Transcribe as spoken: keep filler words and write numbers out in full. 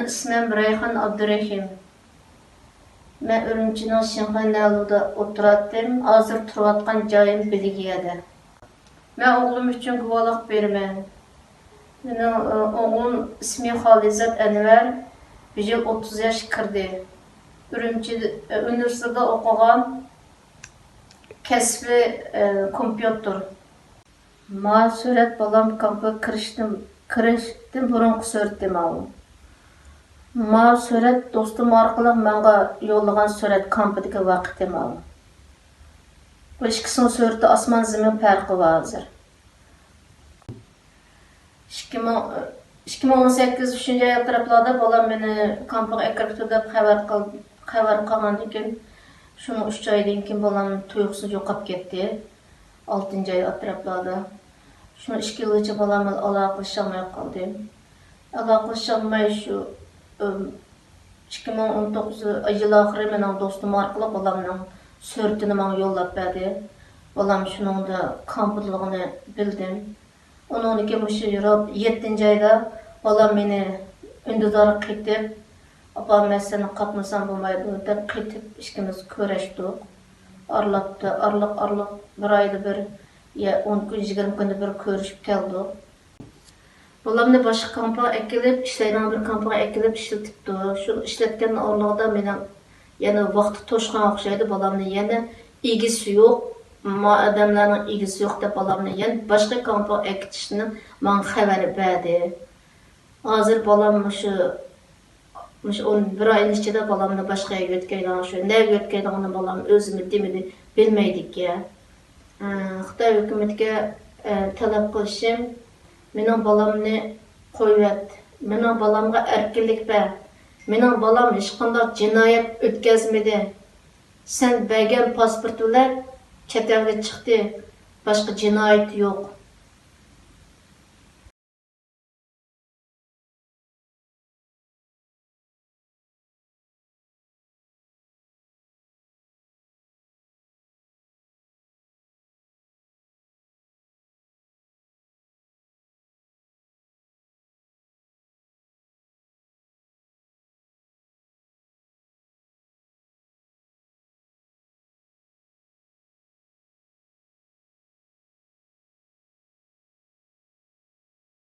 ئىسمىم رەيھان ئابدۇرېھىم. مەن ئۈرۈمچىنىڭ شىنخەي نەلۇدا ئولتۇراتتىم. ھازىر تۇرۇۋاتقان جايىم بېلگىيەدە. مەن ئوغلۇم ئۈچۈن گۇۋاھلىق بېرىمەن. مېنىڭ، ئە، ئوغلۇم ئىسمى خالىزات ئەنۋەر، بۇ يىل ئوتتۇز ياشقا كىردى. ئۈرۈمچى، ئە، ئۇنىۋېرسىتېتتا ئوقۇغان، كەسپى، ئە، كومپيۇتېر. ما سۈرەت بالام كامپقا كىرىشتىن، كىرىشتىن بۇرۇنقى سۈرىتى ماۋۇ. ما سۈرەت دوستۇم ئارقىلىق ماڭا يوللىغان سۈرەت كامپىدىكى ۋاقتى ماۋۇ. بۇ ئىككىسىنىڭ سۈرىتى ئاسمان زېمىن پەرقى بار ھازىر. ئىككى مىڭ، ئىككى مىڭ ئون سەككىز ئۈچىنچى ئاي ئەتراپلاردا بالام مېنى كامپىغا ئەكىرىپتۇ دەپ خەۋەر قىل-، خەۋەر قىلغاندىكىن، شۇنىڭ ئۈچ ئايدىن كېيىن بالام تۇيۇقسىز يوقاپ كەتتى. ئالتىنچى ئاي ئەتراپلاردا. شۇنىڭ ئىككى يىلغىچە بالام بىلەن ئالاقىلىشالماي قالدىم. ئالاقىلىشالماي شۇ، ئىم، ئىككى مىڭ ئون توققۇز يىل ئاخىرى مېنىڭ دوستۇم ئارقىلىق بالامنىڭ سۈرىتىنى ماڭا يوللاپ بەردى. بالام شۇنىڭدا كامپىدىلىقىنى بىلدىم. ئۇنىڭدىن كېيىن مۇشۇ يەتتىنچى ئايدا بالام مېنى ئۈندىدارغا قېتىپ، ئاپا، مەن سېنى قاتمىسام بولمايدۇ دەپ قېتىپ ئىككىمىز كۆرۈشتۇق. ئارىلاپتا، ئارىلىق، ئارىلىق بىر ئايدا بىر، يا ئون كۈن، يىگىرمە كۈندە بىر كۆرۈشۈپ كەلدۇق. بالامنى باشقا كامپىغا ئەكېلىپ، ئىشلەيدىغان بىر كامپىغا ئەكېلىپ ئىشلىتىپتۇ. شۇ ئىشلەتكەننىڭ ئورنىدا مېنىڭ يەنە ۋاقتى توشقان ئوخشايدۇ. بالامنى يەنە ئىگىسى يوق، ما ئادەملەرنىڭ ئىگىسى يوق دەپ بالامنى يەنە باشقا كامپىغا ئەكېتىشنىڭ ماڭا خەۋىرى بەردى. ھازىر بالام مۇشۇ، مۇشۇ ئون بىر ئاينىڭ ئىچىدە بالامنى باشقا يەرگە يۆتكەيدىغان، شۇ نەگە يۆتكەيدىغىنىنى بالام ئۆزىمۇ دېمىدى، بىلمەيدىكەن. ئە، خىتاي ھۆكۈمىتىگە، ئە، تەلەپ قىلىشىم، مېنىڭ بالامنى قويۇۋەت، مېنىڭ بالامغا ئەركىنلىك بەر. مېنىڭ بالام ھېچقانداق جىنايەت ئۆتكەزمىدى. سەن بەرگەن پاسپورت بىلەن چەت ئەلگە چىقتى، باشقا جىنايىتى يوق.